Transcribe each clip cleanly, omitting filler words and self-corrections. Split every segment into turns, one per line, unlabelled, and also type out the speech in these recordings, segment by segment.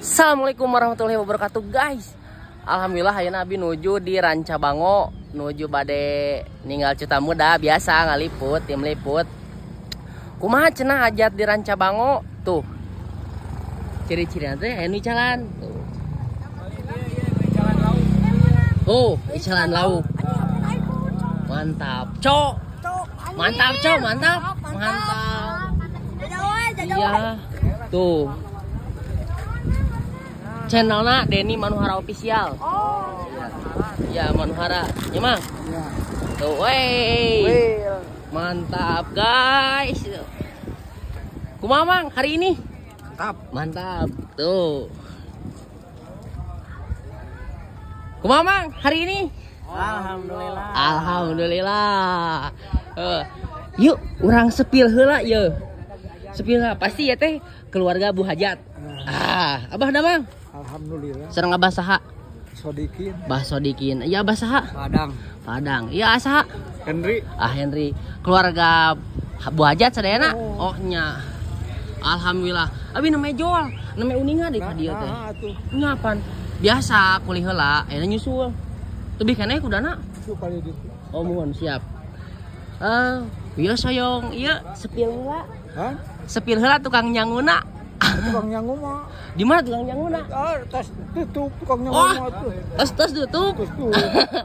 Assalamualaikum warahmatullahi wabarakatuh guys. Alhamdulillah ayeuna abi nuju di Rancabango, nuju bade ninggal Cuta Muda biasa ngaliput, tim liput. Kumaha cenah hajat di Rancabango tuh. Ciri-cirina teh aya nu jalan. Tuh. Oh, jalan lauk. Mantap, cok. Mantap, cok, mantap. Mantap. Iya. Tuh. Channelnya Denny Manuhara Official. Oh. Ya, Manuhara. Ya, Mang. Ya. Tuh, wey. Mantap, guys. Kumaha, Mang, hari ini? Mantap. Mantap. Tuh. Kumaha, Mang, hari ini?
Alhamdulillah.
Alhamdulillah. Yuk, urang spill heula ye. Spill heula pasti ya teh keluarga Bu Hajat. Ah, Abah damang?
Alhamdulillah.
Sareng Abah saha?
Sodikin.
Bah Sodikin. Iya Abah saha?
Padang.
Padang. Iya saha?
Henry.
Ah Henry. Keluarga Bu Hajat sadayana? Oh, nya. Alhamdulillah. Abi namanya jual, namanya uninga deh ka dieu teh. Nya pan. Biasa kulih heula, ayeuna nyusul. Tebih keneh kudana? Oh, mohon siap. Biasa yong ieu spill heula.
Hah?
Spill heula tukang nyanguna.
Tukang nyangu mah.
Di mana tukang nyanguna?
Ah, tas tutup tukang nyangu mah tuh.
Tas tutup.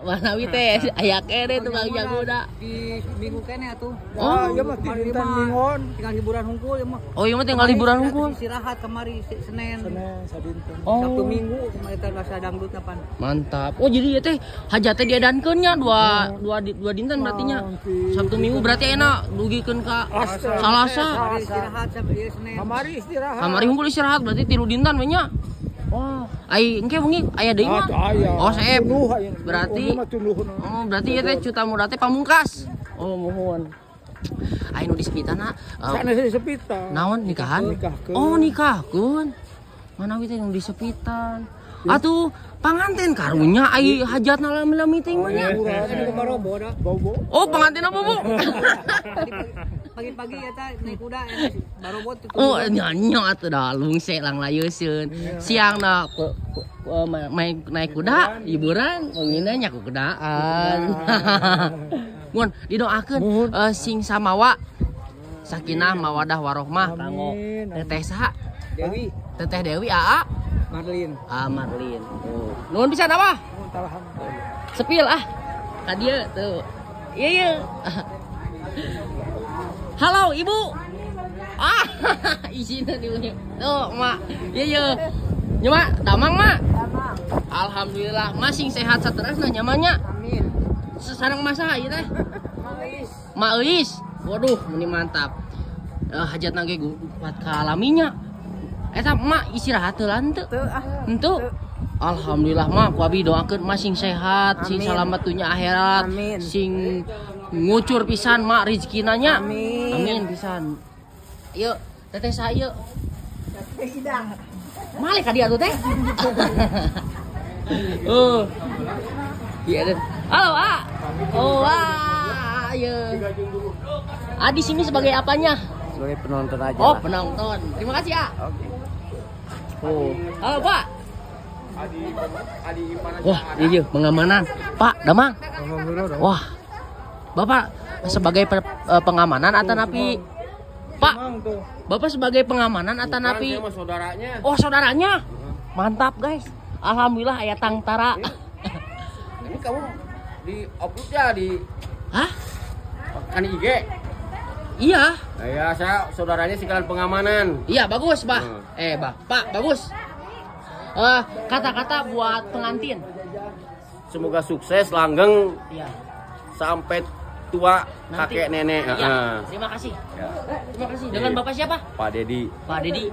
Manawi teh aya kene tukang nyanguna.
Di minggu kene atuh.
Oh,
ieu mah dinten minggon,
tinggal hiburan hungkul ieu mah.
Oh, ieu mah tinggal hiburan hungkul.
Istirahat kemari Senin.
Senin sadinten.
Oh.
Sabtu Minggu kemarin teh bahasa dangdut kapan.
Mantap. Oh, jadi ieu teh hajat teh diadankeun nya dua dinten berarti nya. Sabtu Minggu berarti enak dugikeun ka Salasa.
Istirahat sampai Senin.
Kamari istirahat.
Kamari hungkul istirahat berarti tilu dinten we nya. Wah, ai engke wengi aya deui mah. Oh, seep. Berarti oh, berarti ieu teh Cuta Muda teh pamungkas. Oh, mohon. Ai nu di Sepitana.
Sanes di Sepitan.
Naon nikahan? Oh, nikahkeun. Manawi teh nu di Sepitan. Atuh panganten karunya ai hajatna lami-lami teh mah nya. Oh, pangantenna bobo.
Pagi-pagi ya teh naik kuda barobot.
Oh, nya atuh dah lungse lang layeuseun. Siangna naik kuda hiburan, wenginna nya ku kudaan. Mun didoakeun sing samawa sakinah mawadah warohmah kanggo Teteh saha?
Dewi.
Teteh Dewi aa
Marlin.
Ah, Marlin. Oh. Nuhun pisan Abah. Sepil ah. Ka dieu tuh. Iya iya. Halo Ibu. Ah, isina di tuh, Mak. Iya iya. Nya Mak, damang Mak.
Damang.
Alhamdulillah masing sehat saterasna nya Mak nya.
Amin.
Sareng masaha ieu teh?
Mak Eis.
Mak Eis. Waduh, meni mantap. Hajatna ge kuat ka alaminya. Eta mak istirahat heula henteu?
Teu ah.
Henteu. Alhamdulillah mak ku abi doakeun mak sing sehat, sing salamet dunya akhirat,
amin.
Sing ngucur pisan mak rezekina nya.
Amin.
Amin pisan. Yuk, teteh saha ieu?
Teteh Ida.
Malik ka dieu atuh teh. Oh. Iya deh. Halo, ah. Oh, ah, ieu. Ah, di sini sebagai apanya?
Sebagai penonton aja.
Oh, penonton. Terima kasih ya.
Oke.
Oh. Halo, Pak. Wah, iya pengamanan. Pak, damang. Wah. Bapak sebagai pengamanan atau napi? Pak. Bapak sebagai pengamanan atau napi?
Saudaranya.
Oh, saudaranya. Mantap, guys. Alhamdulillah aya tangtara.
Ini kamu di upload ya di
Hah?
Kan IG.
Iya.
Nah, ya, saya saudaranya sekalian pengamanan.
Iya, bagus, Pak. Bah, Pak, bagus. Kata-kata buat pengantin.
Semoga sukses, langgeng.
Iya.
Sampai tua
nanti,
kakek nenek.
Iya. Terima kasih.
Ya.
Terima kasih. Dengan Bapak siapa?
Pak Dedi.
Pak Dedi.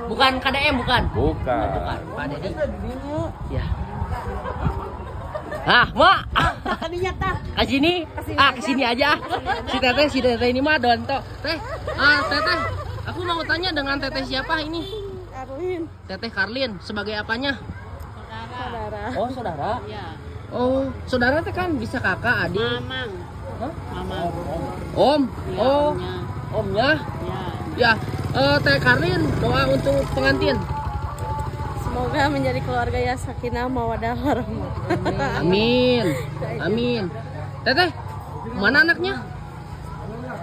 Bukan KDM, bukan?
Bukan.
Oh, bukan. Pak Dedi. Ya. Ah, Mak. Ke sini. Ah, ke sini aja. Si teteh ini mah donto. Teh, ah, teteh. Aku mau tanya dengan teteh siapa ini?
Karlin.
Teteh Karlin sebagai apanya?
Saudara.
Oh, saudara.
Iya.
Oh, saudara teh kan bisa kakak, adik.
Mamang.
Hah?
Mamang.
Om.
Ya,
oh.
Omnya.
Omnya.
Ya.
Ya, Teh Karlin, doa untuk pengantin.
Semoga menjadi keluarga yang sakinah, mawadah, warahmah.
Amin. Amin. Teteh, mana anaknya?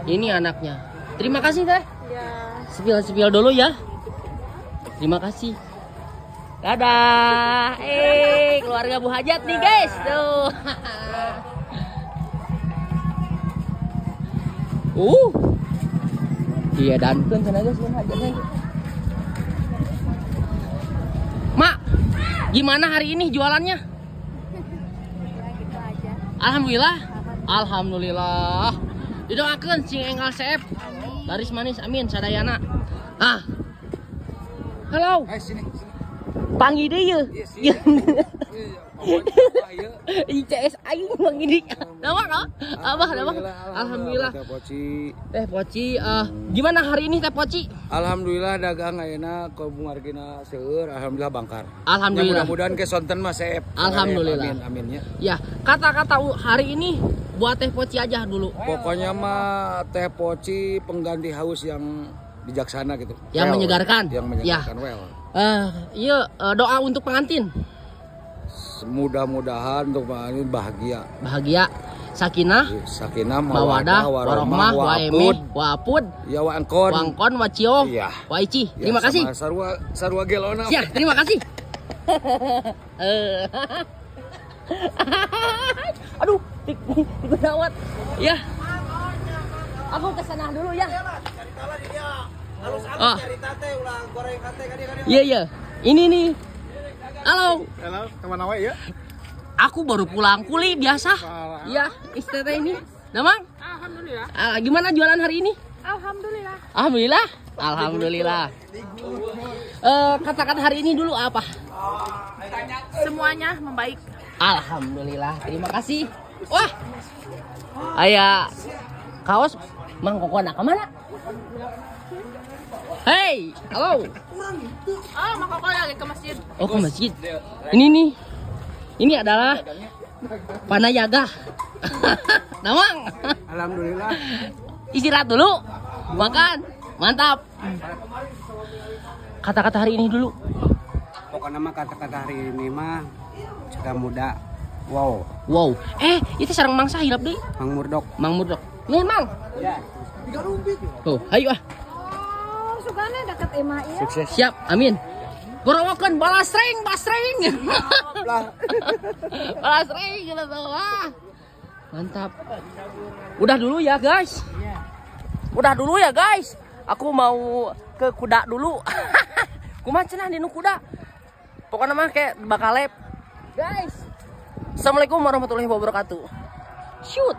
Ini anaknya. Terima kasih, Teh.
Ya.
Spill-spill dulu ya. Terima kasih. Dadah. Keluarga Bu Hajat nih, guys. Tuh. Iya, dankeun cenah guys, Bu Hajatnya. Mak, gimana hari ini jualannya?
Ya, gitu aja.
Alhamdulillah. Alhamdulillah. Didoakeun sing enggal seep. Laris manis, amin sadayana. Ah. Halo.
Sini, sini.
Panggil deui ye. ICS aing panggil deui. Nama no? Abah, nama. Alhamdulillah.
Teh Poci.
Teh Poci, gimana hari ini Teh Poci?
Alhamdulillah dagang ayeuna margina seueur, alhamdulillah bangkar.
Alhamdulillah.
Ya, mudah-mudahan ke sonten mah seep.
Alhamdulillah.
Amin, amin ya.
Ya, kata-kata hari ini buat Teh Poci aja dulu.
Pokoknya mah Teh Poci pengganti haus yang bijaksana gitu.
Yang
well,
menyegarkan.
Yang menyegarkan,
ya.
Well.
Iya, doa untuk pengantin.
Mudah-mudahan untuk pengantin bahagia.
Bahagia, sakinah,
sakinah,
mawadah, warahmah, waemeh, waapud,
ya waangkon,
wangkon, wacio,
ya.
Waici.
Ya,
terima kasih.
Sarua sarua gelona.
Ya, terima kasih. Aduh, digawat. Ya. Aku ke sana dulu ya. Oh. Iya, iya. Ini nih. Halo.
Halo, kemana wae ya?
Aku baru pulang kuli biasa. Iya, istri ini. Namang?
Alhamdulillah.
Gimana jualan hari ini?
Alhamdulillah.
Alhamdulillah. Alhamdulillah. Kata-kata hari ini dulu apa?
Semuanya membaik.
Alhamdulillah. Terima kasih. Wah. Aya kaos Mang Koko anak kemana? Hey, halo.
Oh, Mang Koko lagi ke masjid.
Oh, ke masjid. Ini nih. Ini adalah Panayaga. Namang.
Alhamdulillah.
Istirahat dulu. Makan. Mantap. Kata-kata hari ini dulu.
Pokoknya mah kata-kata hari ini mah sudah muda. Wow.
Wow. Itu sarang mangsa hilap deh.
Mang Murdok.
Mang Murdok. Nih, Mang.
Ya.
Tuh, ayo ah.
Sugana dekat Ema ya.
Sukses.
Siap, amin. Gorowokeun balasreng, basreng. Balasreng gitu tuh. Wah. Mantap. Udah dulu ya, guys. Udah dulu ya, guys. Aku mau ke kuda dulu. Kumaha cenah dinu kuda. Pokoknya mah kayak bakal lep. Guys. Assalamualaikum warahmatullahi wabarakatuh. Shoot.